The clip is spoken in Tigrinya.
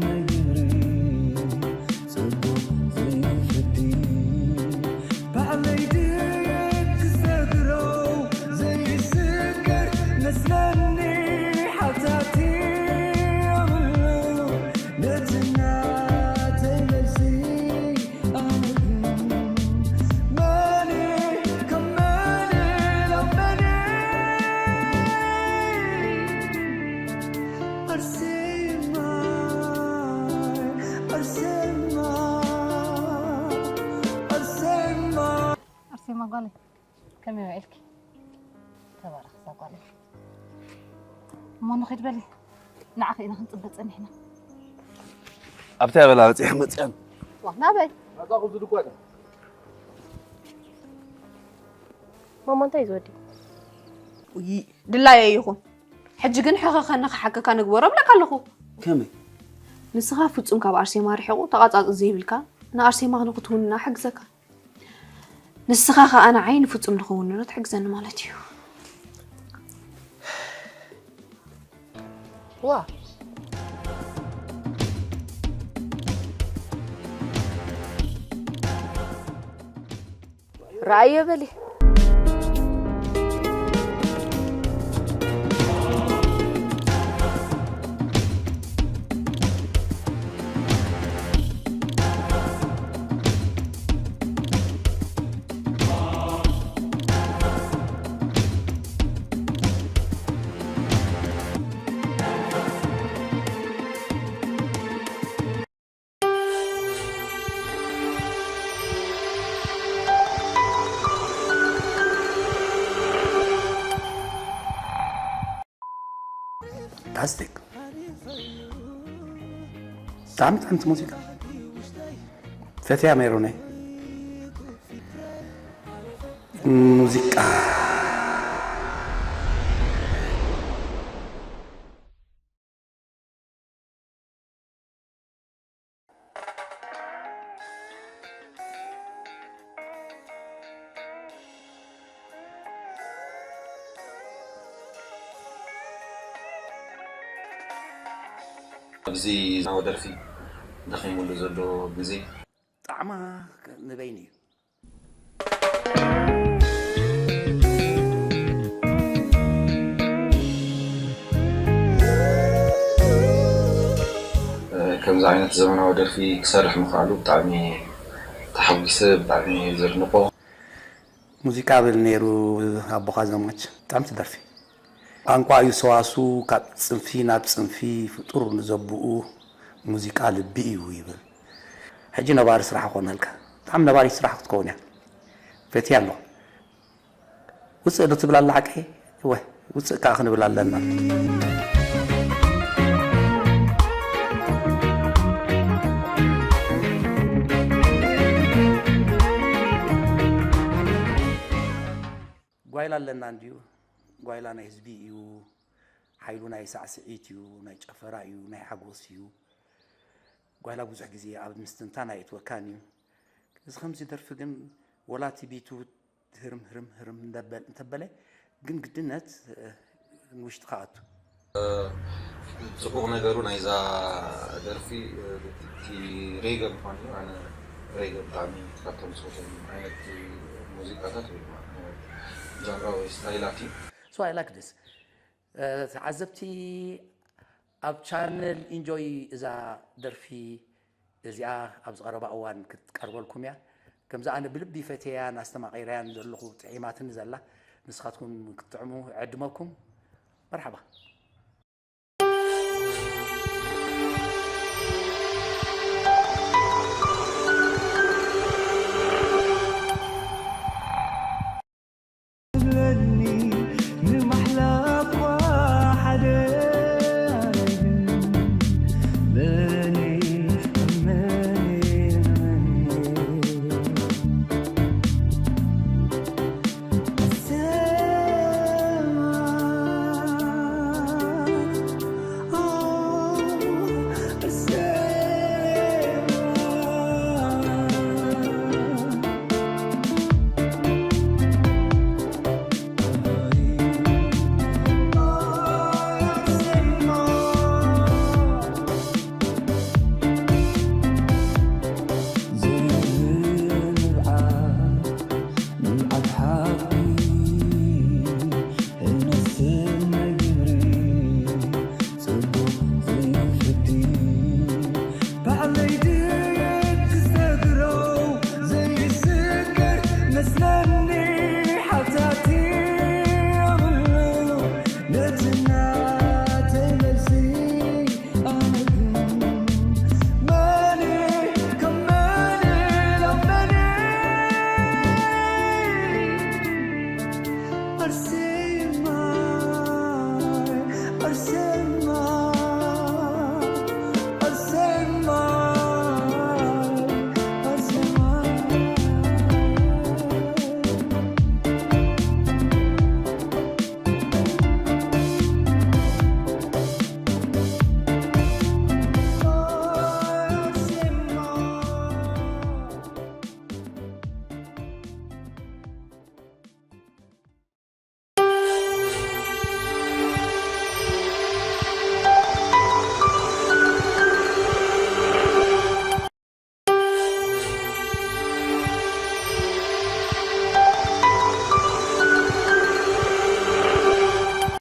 ነግሪ ጽቡቕ ዘይፈዲ ባዕለይ ድየ ክሰግሮ ዘይስከር መስለኒ ሓታቲ የብሉ ነቲ ናተይ መልሲ ኣነ ግን መን ከም መን ኢሎም መን ኣርሴማ ኣርሴማ ኣርሴማ ኣርሴማ ጓለይ ከመይ ውዒልኪ? ተባረኽ እዛ ጓለይ። እሞ ንኺድ በሊ ንዓኺ ኢና ክንጽበ ጸኒሕና። ኣብታ ያበላ በጺሐ መጽያን ዋ ናበይ? ናብዛ ኹዚ ድኳን ማማ እንታይ እዩ ዝወዲ? ውይ ድላየ ይኹን። ሕጂ ግን ሕኸኸ ንኽሓከካ ንግበሮ እብለካ ኣለኹ። ከመይ? ንስኻ ፍጹም ካብ ኣርሴማ ርሒቑ ተቓጻጽ ዘይብልካ ንኣርሴማ ንኽትውንና ሓግዘካ። ንስኻ ኸኣ ንዓይ ንፍጹም ንኽውንኖ ትሕግዘኒ ማለት እዩ። ዋ ረኣየ በሊ። ፋንታስቲክ። ብጣዕሚ ጥዕምቲ ሙዚቃ። ፈትያ ሜሮነይ። ሙዚቃ። ኣብዚ ናወ ደርፊ ደኺሙሉ ዘሎ ግዜ ጣዕማ ንበይኑ እዩ። ከምዚ ዓይነት ዘመናዊ ደርፊ ክሰርሕ ምኽኣሉ ብጣዕሚ ተሓጒሰ፣ ብጣዕሚ ዘድንቖ። ሙዚቃ ብል ነይሩ ኣቦኻ ዘማች። ብጣዕሚ ትደርፊ። ቋንቋ እዩ ሰዋሱ ካብ ጽንፊ ናብ ጽንፊ ፍጡር ንዘብኡ ሙዚቃ ልቢ እዩ ይብል። ሕጂ ነባሪ ስራሕ ኮነልካ። ብጣዕሚ ነባሪ ስራሕ ክትከውን እያ። ፈትያ ኣለኹ። ውፅእ ዶ ትብል ኣላ ሓቀይ? እወ፣ ውፅእ ከዓ ክንብል ኣለና። ጓይላ ኣለና እንድዩ። ጓይላ ናይ ህዝቢ እዩ። ሓይሉ ናይ ሳዕስዒት እዩ፣ ናይ ጨፈራ እዩ፣ ናይ ሓጎስ እዩ። ጓይላ ብዙሕ ግዜ ኣብ ምስትንታን ኣየእትወካን እዩ። እዚ ከምዚ ደርፊ ግን ወላ እቲ ቢቱ ህርም ህርም ህርም እንደበል እንተበለ ግን ግድነት ንውሽጥኻ ኣቱ። ጽቡቕ ነገሩ ናይዛ ደርፊ እቲ ሬገ ምዃኑ እዩ። ኣነ ሬገ ብጣዕሚ ካብቶም ዝፈትዎም ዓይነት ሙዚቃታት ወይ ድማ ዓይነት ጃንራ ወይ ስታይላት እዩ። So I like this። ተዓዘብቲ ኣብ ቻነል ኢንጆይ እዛ ደርፊ እዚኣ ኣብ ዝቐረባ እዋን ክትቀርበልኩም እያ። ከምዚ ኣነ ብልቢ ፈትየያን ኣስተማቒረያን ዘለኹ ጥዒማትኒ ዘላ ንስኻትኩም ክትጥዕሙ እዕድመኩም። መርሓባ። ኣለይ